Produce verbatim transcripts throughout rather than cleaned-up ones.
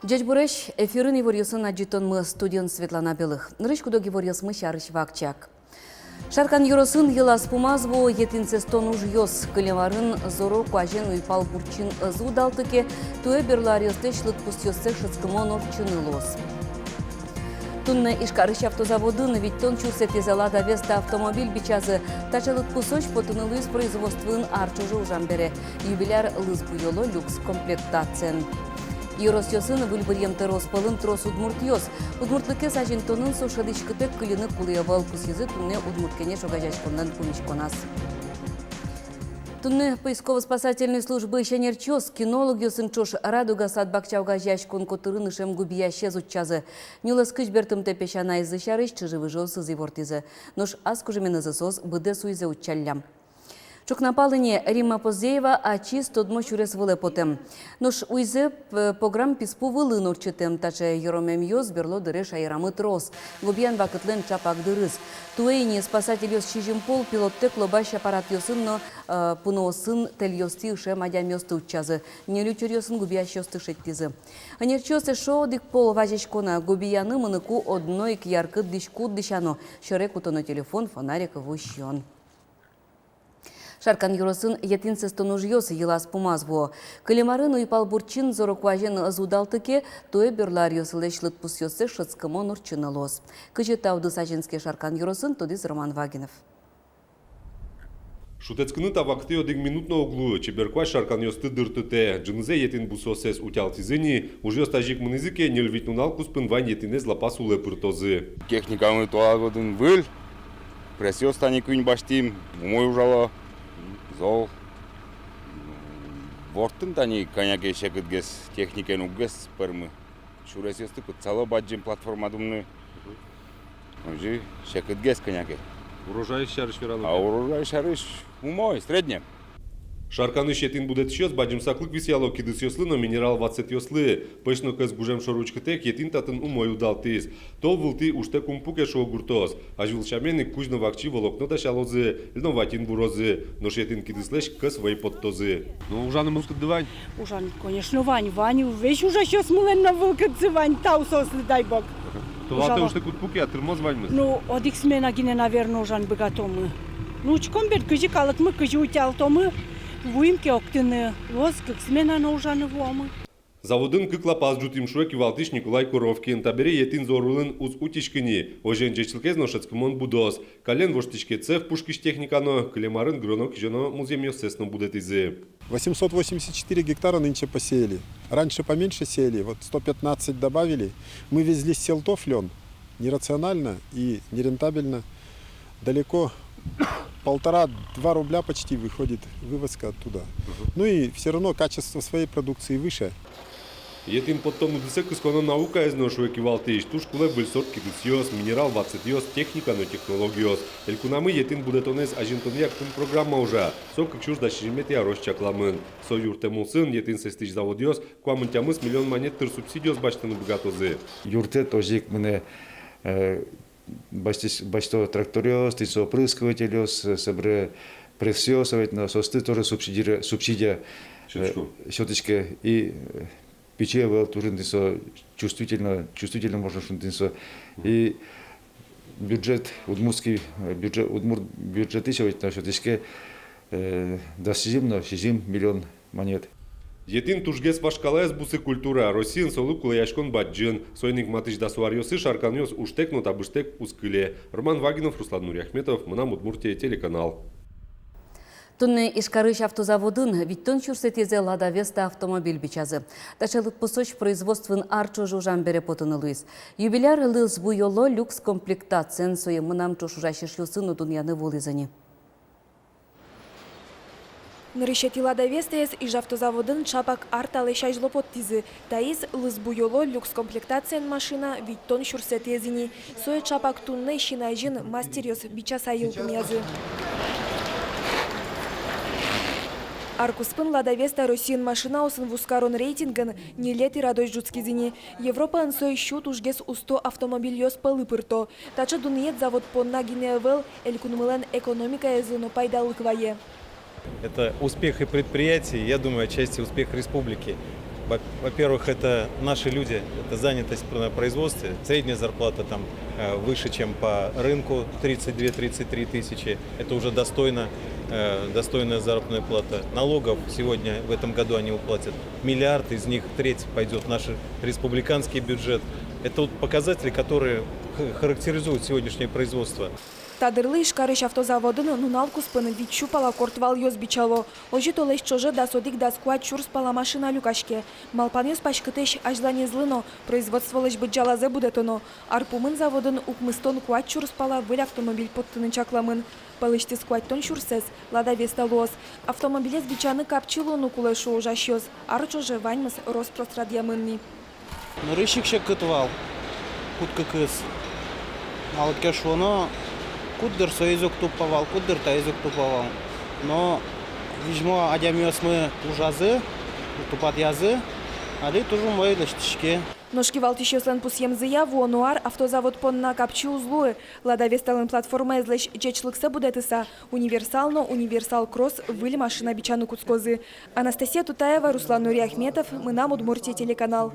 Ӟечбуресь! Эфирын иворъёсын адӟытонмы, студиын Светлана Белых. Нырысь куд-ог иворъёсмы сярысь вакчияк. Шаркан ёросын йылаз-пумаз вуо етӥн сэстон ужъёс. Кылем арын зоро куазен уйпал буртчин ӧз удалты ке, туэ берло аръёслэсь лыдпусъёссэ шӧдскымон ортчыны луоз. Туннэ Ижкарысь автозаводын витьтон сюрсэтӥзэ Лада Веста автомобиль бичазы. Таӵе лыдпусозь потыны луиз производствоын ар ӵоже ужам бере. Юбиляр лыз буёло люкс комплектациен. Ёросъёсын выль быръем тӧроос пӧлын трос удмуртъёс. Удмуртлыкез азинтонын со шӧдӥськытэк кыльыны кулэ ӧвӧл, пусйизы туннэ «Удмурт кенеш» огазеяськонлэн пумиськоназ. Туннэ поисково-спасательной службаысь ӧнерчиос кинологъёсын ӵош «Радуга» сад-бакча огазеяськон котырын ышем губиясез утчазы. Нюлэскысь бертымтэ песянайзы сярысь чыжы-выжыосыз ивортӥзы. Нош ас кужыменызы соос быдэс уйзэ утчаллям. Ӵукна пал ини Римма Поздеева ачиз тодмо сюрес вылэ потэм. Нош уйзэ, п-, пограмм писпу вылын ортчытэм. Таӵе ёромемъёс берло дыре шаерамы трос. Губиян вакытлэн ӵапак дырыз. Туэ ини спасательёс сизьым пол пилоттэк лобась аппаратъёсын но, э, пуныосын тэльёстӥ ышем адямиосты утчазы. Ньыль учыръёсын губиясьёсты шедьтӥзы. Ӧнерчиос эшшо одӥг пол вазисько на: губияны мыныку одно ик яркыт дӥськут дӥсяно, сьӧре кутоно телефон, фонарик, ву сиён. Шаркан ёросын етӥн сэстон ужъёс йылаз-пумаз вуо. Кылем арын уйпал буртчин зоро куазен ӧз удалты ке, туэ берло аръёслэсь лыдпусъёссэ шӧдскымон ортчыны луоз. Кызьы та удыс азинске Шаркан ёросын, тодӥз Роман Вагинов. Шутэтскыны та вакытэ одӥг минут но уг луы. Чебер куазь шарканъёсты дыртытэ. Ӝынызэ етӥн бусыоссэс утялтӥзы ни. Ужъёс тазьы ик мынӥзы ке, ньыль-вить нунал куспын вань етӥнэз лапас улэ пыртозы. Техникамы туала годын выль. Прессъёс тани куинь басьтӥм, умой ужало, зол. Ворттын тани кӧня ке секытгес, техникен уггес пӧрмы. Сюресъёсты кутсало бадӟым платформа думны. Мгм. Озьы секытгес кӧня ке. Урожай сярысь верано ке? А урожай сярысь умой, среднем. Шарканысь етӥн будэтӥсьёс бадӟым саклык висъяло кидысъёслы но минерал ватсэтъёслы. Пӧсь но кӧс гужем шоры учкытэк, етӥн татын умой удалтӥз. Тол вылтӥ ужтэк ум пуке, шуо гуртоос. Азьвыл сямен ик, кузь но вакчи волокно дасялозы, льновать ин вурозы, нош етӥн кидыслэсь кӧс вӧй поттозы. Ну, ужаны мылкыдды вань? Ужан, конечно, вань, вань, весь ужасьёсмылэн но мылкыдзы вань, тау соослы, дай бог. Толалтэ ужало. Ужтэк уд пуке-а, тырмоз ваньмыз? Ну, одӥг смена гинэ, наверно, ужан быгатомы. Ну, учком бен, кызьы калыкмы, кызьы утялтомы, вуим ке октыны, луоз кык смена но ужаны вуомы. Заводын кык лапас ӝутӥм, шуэ кивалтӥсь Николай Коровкин. Табере етӥн зор улын уз утиськы ни. Озьыен, ӟечлыкез но шӧдскымон будоз. Каллен воштӥське цех пушкысь техника но. Кылем арын гырано-кизёно музъемъёссэс но будэтӥзы. Восемьсот восемьдесят четыре гектара нынче посеяли. Раньше поменьше сеяли, вот сто пятнадцать добавили. Мы везли с Сельтов лён. Нерационально и нерентабельно. Далеко, полтора-два рубля почти выходит вывозка оттуда. Мгм. Ну и всё равно качество своей продукции выше. Етӥн поттон удысэ кысконо наукаез но, шуэ кивалтӥсь. Туж кулэ выль сорт кидысъёс, минерал ватсэтъёс, техника но технологиос. Элькунамы етӥн будэтонэз азинтонъя кун программа ужа. Со кык сюрс дас сизьыметӥ арозь чакламын. Со юрттэм улсын етӥн сэстӥсь заводъёс куамын тямыс миллион манет тыр субсидиос басьтыны быгатозы. Юрттэт озьы ик мынэ, э, басьтӥсь, басьто тракторъёс, тӥни со опрыскивательёс, э, собере прессъёс, а ведь, но соосты тоже субсидире-, субсидия, э, сётӥське. Сётӥське. И, э, пичи ӧвӧл, туж ини со чувствительно, чувствительно, можно шуыны, тӥни со. Мгм. И бюджет, удмуртский, э, бюджет, удмурт бюджетысь, а ведь, но сётӥське, э, дас сизьым но сизьым миллион манет. Етӥн тужгес вашкалаез бусы культура. Россиын солы кулэяськон бадӟын. Соин ик матысь дасо аръёсы шарканъёс ужтэк но табыштэк уз кыле. Роман Вагинов, Руслан Нуриахметов, «Мынам Удмуртие» телеканал. Туннэ Ижкарысь автозаводын витьтон сюрсэтӥзэ «Лада Веста» автомобиль бичазы. Таӵе лыдпусозь производствоын ар ӵоже ужам бере потыны луиз. Юбиляр лыз буёло люкс комплектациен, сое мынам ӵош ужась эшъёсы но дунъяны вуылӥзы ни. Нырысетӥ «Лада Вестаез» Ижавтозаводын ӵапак ар талэсь азьло поттӥзы. Таиз лыз буёло люкс комплектациен машина, витьтон сюрсэтӥез ини. Сое ӵапак туннэ син азьын мастеръёс бичаса йылпумъязы. Ар куспын Лада Веста Россиын машинаосын вузкарон рейтингын ньылетӥ радозь ӝутскиз ини. Европаын со сю тужгес усто автомобильёс пӧлы пырто. Таӵе дунъет завод понна гинэ ӧвӧл, элькунмылэн экономикаезлы но пайдалык вае. Это успех и предприятий, я думаю, отчасти успех республики. Во- Во-первых, это наши люди, это занятость на производстве. Средняя зарплата там э, выше, чем по рынку, тридцать две-тридцать три тысячи. Это уже достойно, э, достойная заработная плата. Налогов сегодня, в этом году они уплатят миллиард, из них треть пойдёт в наш республиканский бюджет. Это вот показатели, которые х- характеризуют сегодняшнее производство. Та дырлы Ижкарысь автозаводын нунал куспын вить сю пала корт валъёс бичало. Озьы толэзь ӵоже дас одӥг-дас куать сюрс пала машина люкаське. Малпанъёс паськытэсь азьланезлы но производстволэсь быдӟалазэ будэтоно. Ар пумын заводын укмыстон куать сюрс пала выль автомобиль поттыны чакламын. Пӧлысьтыз куатьтон сюрсэз Лада Веста луоз. Автомобилез бичаны капчи луыны кулэ, шуо ужасьёс. Ар ӵоже ваньмыз рос-прос радъямын ни. Нырысь ик секыт вал, кутскыкыз. Малы ке шуоно, куддыр соиз уг тупа вал, куддыр таиз уг тупа вал. Но визьмо адямиосмы ужазы, тупатъязы, али туж умой лэсьтӥське. Нош кивалтӥсьёслэн пусъемзыя, вуоно ар автозавод понна капчи уз луы. Лада Весталэн платформаезлэсь ӟечлыксэ будэтыса, Универсал но Универсал Кросс выль машина бичаны кутскозы. Анастасия Тутаева, Руслан Нуриахметов, «Мынам Удмуртие» телеканал.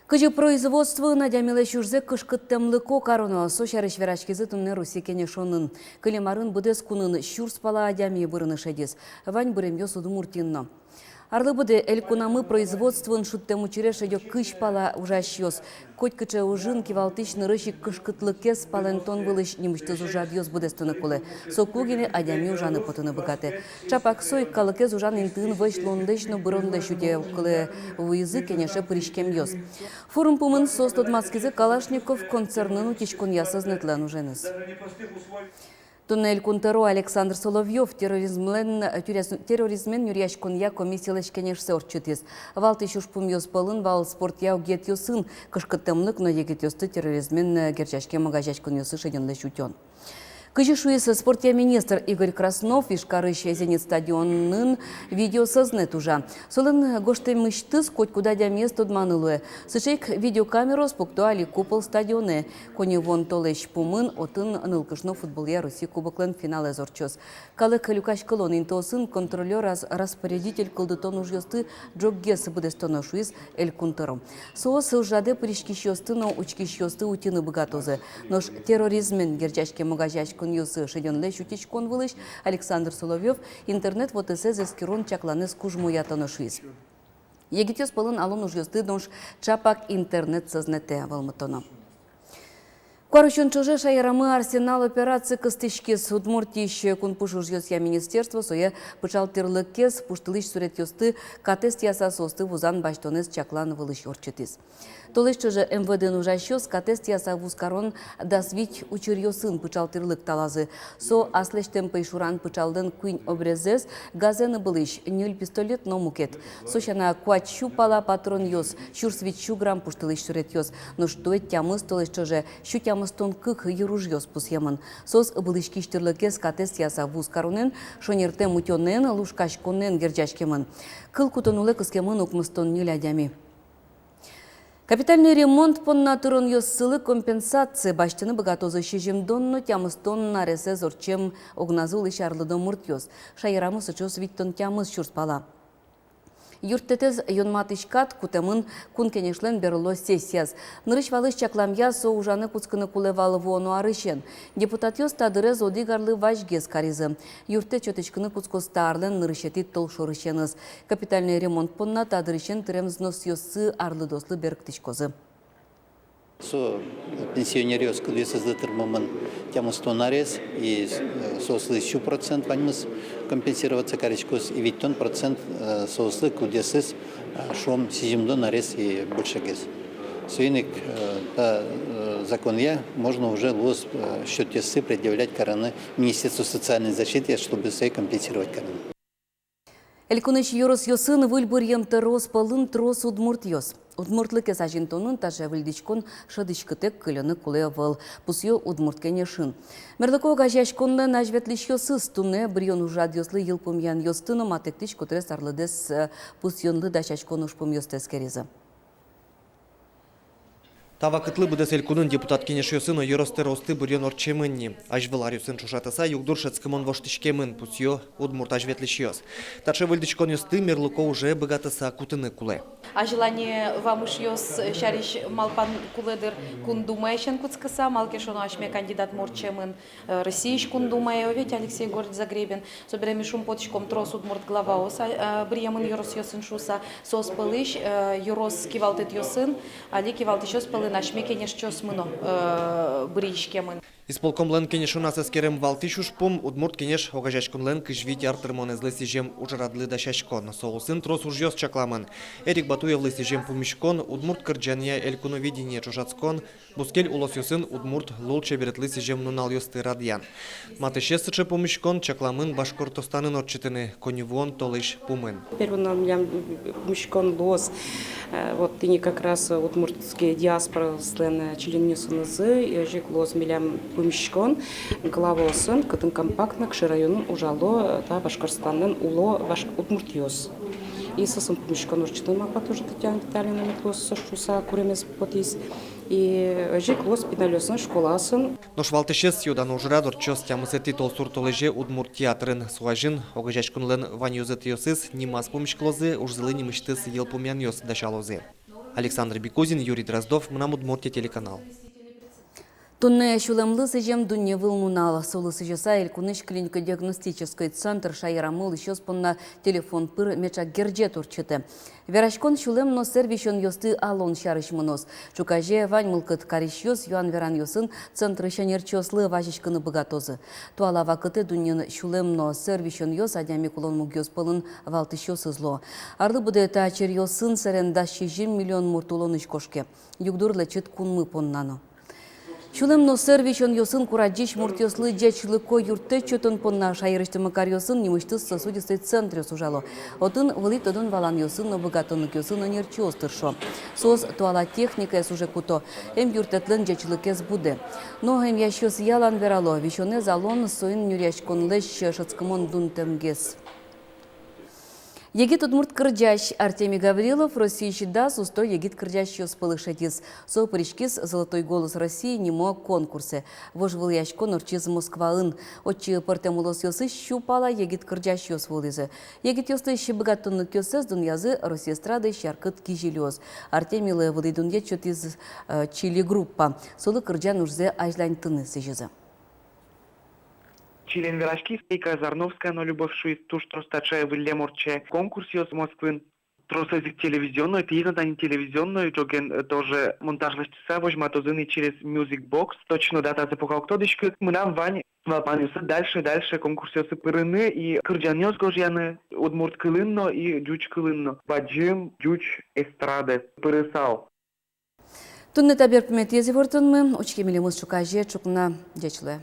Кызьы производствоын адямилэсь ужзэ кышкыттэмлыко кароно, со сярысь вераськизы туннэ Россия Кенешонын. Кылем арын быдэс кунын сюрс пала адями бырыны шедиз. Вань быремъёс Удмуртиын но. Арлы быдэ элькунамы производствоын шудтэм учыре шедё кызь пала ужасьёс. Котькыӵе ужын кивалтӥсь нырысь ик кышкытлыкез палэнтон вылысь нимысьтыз ужрадъёс быдэстыны кулэ. Соку гинэ адями ужаны потыны быгатэ. Ӵапак со ик калыкез ужан интыын вӧсь луонлэсь но быронлэсь утё кылэ, вуизы кенеше пыриськемъёс. Форум пумын соос тодматскизы Калашников концернын утиськонъя сӧзнэтлэн уженыз. Туннэ Элькун тӧро Александр Соловьёв терроризмлэн, терроризмен нюръяськонъя комиссилэсь кенешсэ ортчытӥз. Валтӥсь ужпумъёс пӧлын вал спортъя огъетъёсын кышкыттэмлык но егитъёсты терроризмен герӟаськем огазеяськонъёсы шедёнлэсь утён. Кызьы шуиз спортъя министр Игорь Краснов, Ижкарысь «Зенит» стадионын видеосӧзнэт ужа. Солэн гожтэмысьтыз котькуд адямиез тодманы луэ. Сыӵе ик видеокамераос пукто али «Купол» стадионэ. Коньывуон толэзь пумын отын нылкышно футболъя Россия кубоклэн финалэз ортчоз. Калык люкаськылон интыосын контролёр-распорядитель кылдытон ужъёсты ӝоггес быдэстоно, шуиз Элькун тӧро. Соос ужрадэ пыриськисьёсты но учкисьёсты утьыны быгатозы. Нош терроризмен герӟаськем огазеяськонъёсы шедёнлэсь утиськон вылысь Александр Соловьёв интернет вотэсэз эскерон-чакланэз кужмоятоно, шуиз. Егитъёс пӧлын алон ужъёсты нош ӵапак интернет сӧзнэтэ вӧлмытоно. Куарусён ӵоже шаерамы «Арсенал» операция кыстӥськиз. Удмуртиысь кунпуш ужъёсъя министерство сое пыӵал тӥрлыкез, пуштылӥсь суретъёсты катэз тӥяса соосты вузан-басьтонэз чаклан вылысь ортчытӥз. Толэзь ӵоже МВД-ын ужасьёс катэз тӥяса вузкарон дас вить учыръёсын пыӵал тӥрлык талазы. Со аслэсьтэм пӧйшуран пыӵаллэн куинь обрезэз, газэн ыбылӥсь ньыль пистолет но мукет. Со сяна куать сю пала патронъёс, сюрс вить сю грамм пуштылӥсь суретъёс. Нош туэ тямыс толэзь ӵоже сю тямыстон кык йыружъёс пусъемын. Соос ыбылӥськись тӥрлыкез катэз тӥяса вузкаронэн, шонертэм утёнэн, лушкаськонэн герӟаськемын. Кыл кутон улэ кыскемын укмыстон ньыль адями. Капитальной ремонт понна тыронъёссылы компенсация басьтыны быгатозы сизьымдон но тямыстон аресэз ортчем огназы улӥсь арлыдо муртъёс. Шаерамы сыӵеос витьтон тямыс сюрс пала. Юрттэтэз юнматӥськыса кутэмын Кун Кенешлэн берло сессияз. Нырысь валысь чакламъя, со ужаны кутскыны кулэ вал вуоно арысен. Депутатъёс та дырез одӥг арлы вазьгес каризы. Юрттэт сётӥськыны кутскоз та арлэн нырысетӥ толшорысеныз. Капитальной ремонт понна та дырысен тырем взносъёссы арлыдоослы берыктӥськозы. Со пенсионеръёс, кудъёсызлы тырмымон тямыстон арес, и, э, соослы сю процент ваньмыз компенсироваться кариськоз, и витьтон процент, э, соослы, кудъёсыз, э, шуом, сизьымдон арес и большегес. Соин ик, э, та, э, законъя можно уже луоз, э, счётъёссы предъявлять карыны Министерству социальной защиты, чтобы сое компенсировать карыны. Элькунысь ёросъёсын выль быръем тӧроос пӧлын трос удмуртъёс. Удмуртлыкез азинтонын таӵе выльдӥськон шӧдӥськытэк кылёны кулэ ӧвӧл, пусъё Удмурт кенешын. Мерлыко огазеяськонлэн азьветлӥсьёсыз туннэ быръён ужрадъёслы йылпумъянъёсты но матэктӥсь котырес арлыдэз, э, пусъёнлы дасяськон ужпумъёсты эскеризы. Та вакытлы быдэс элькунын депутат кенешъёсы но ёрос тӧроосты быръён ортчемын ни. Азьвыл аръёсын ӵошатыса, югдур шӧдскымон воштӥськемын, пусъё удмурт азьветлӥсьёс. Таӵе выльдӥськонъёсты мерлыко уже быгатыса кутыны кулэ. Азьлане вамышъёс сярысь малпан кулэ, дыр, Кун Думаысен кутскыса, малы ке шуоно асьме кандидатмы ортчемын, э, Россиысь Кун Думае, о ведь, Алексей Егорович Загребин. Собере ми шумпотӥськом, трос удмурт главаос, а, а, быръемын ёросъёсын шуыса, соос пӧлысь, э, ёрос кивалтэтъёсын али кивалтӥсьёс пӧлын асьме кенешчиосмы но, э, быръиськемын. Исполкомлэн кенешоназ эскерем валтӥсь ужпум — Удмурт кенеш огазеяськонлэн кызь вить ар тырмонэзлы сӥзем ужрадлы дасяськон. Со улсын трос ужъёс чакламын. Эрик Батуевлы сӥзем пумиськон, удмурт кырӟанъя «Элькуновидение» ӵошатскон, бускель улосъёсын удмурт лулчеберетлы сӥзем нуналъёсты радъян. Матысез сыӵе пумиськон чакламын Башкортостанын ортчытыны коньывуон толэзь пумын. Первый нуналлям пумиськон луоз, э, вот тӥни как раз удмуртской диаспораослэн, э, членъёсынызы, э, озьы ик луоз милям пумиськон главаосын, кытын компактно кыӵе районын ужало, э, та Башкортостанын уло баш-, удмуртъёс. И соосын пумиськон ортчытыны малпа тоже Татьяна Витальевна, мед луоз со шуыса куремез потӥз. И озьы ик луоз пиналъёсын школаосын. Нош валтӥсез сӥё-дано ужрад ортчоз тямысэтӥ толсур толэзе удмурт театрын. Со азьын огазеяськонлэн вань ёзэтъёсыз нимаз пумиськылозы, ужзылы нимысьтыз йылпумъянъёс дасялозы. Александр Бекузин, Юрий Дроздов, «Мынам Удмуртие» телеканал. Туннэ сюлэмлы сӥзем дунневыл нунал. Солы сӥзьыса, элькунысь клинико-диагностической центр шаерамы улӥсьёс понна телефон пыр меӵак герӟет ортчытэ. Вераськон сюлэм но сэр висёнъёсты алон сярысь мыноз. Ӵуказе вань мылкыд карисьёс юан-веранъёсын центрысь ӧнерчиослы вазиськыны быгатозы. Туала вакытэ дуннеын сюлэм но сэр висёнъёс адями кулон мугъёс пӧлын валтӥсьёсыз луо. Арлы быдэ та черъёсын сэрен дас сизьым миллион мурт улонысь кошке. Югдур лэчыт кунмы понна но. Сюлэм но сэр висёнъёсын курадӟись муртъёслы ӟечлыко юрттэт сётон понна шаерысьтымы каръёсын нимысьтыз сосудистый центръёс ужало. Отын вылӥ тодон-валанъёсын но быгатонлыкъёсын ӧнерчиос тыршо. Соос туала техникаез уже куто, эмъюрттэтлэн ӟечлыкез будэ. Но эмъясьёс ялан верало: висёнэз алон — соин нюръяськонлэсь шӧдскымон дунтэмгес. Егит удмурт кырӟась Артемий Гаврилов Россиысь дас усто егит кырӟасьёс пӧлы шедиз. Со пыриськиз «Золотой голос России» нимо конкурсэ. Вожвылъяськон ортчиз Москваын. Отчы пӧртэм улосъёсысь сю пала егит кырӟасьёс вуылӥзы. Егитъёслэсь быгатонлыкъёссэс дунъязы Россия эстрадысь яркыт кизилиос. Артемийлы вылӥ дунъет сётӥз, э, «Чили» группа. Солы кырӟан ужзэ азьланьтыны сӥзизы. Чилиын вераськись Эйка Зарновская но «Любовь» шуиз, туж трос таӵе выллем ортче конкурсъёс Москваын. Тросэз ик телевизионной, тӥни тани телевизионной, ӝоген, э, тоже монтаж лэсьтыса возьматозы ини через Music Box. Точно датазэ пока уг тодӥськы. Мынам вань малпанъёсы дальше, дальше конкурсъёсы пырыны и кырӟанъёс гожъяны удмурт кылын но и ӟуч кылын но. Бадӟым ӟуч эстрадаез пырысал. Туннэ та берпуметӥез ивортонмы. Учке милемыз ӵуказе ӵукна. Ӟеч луэ.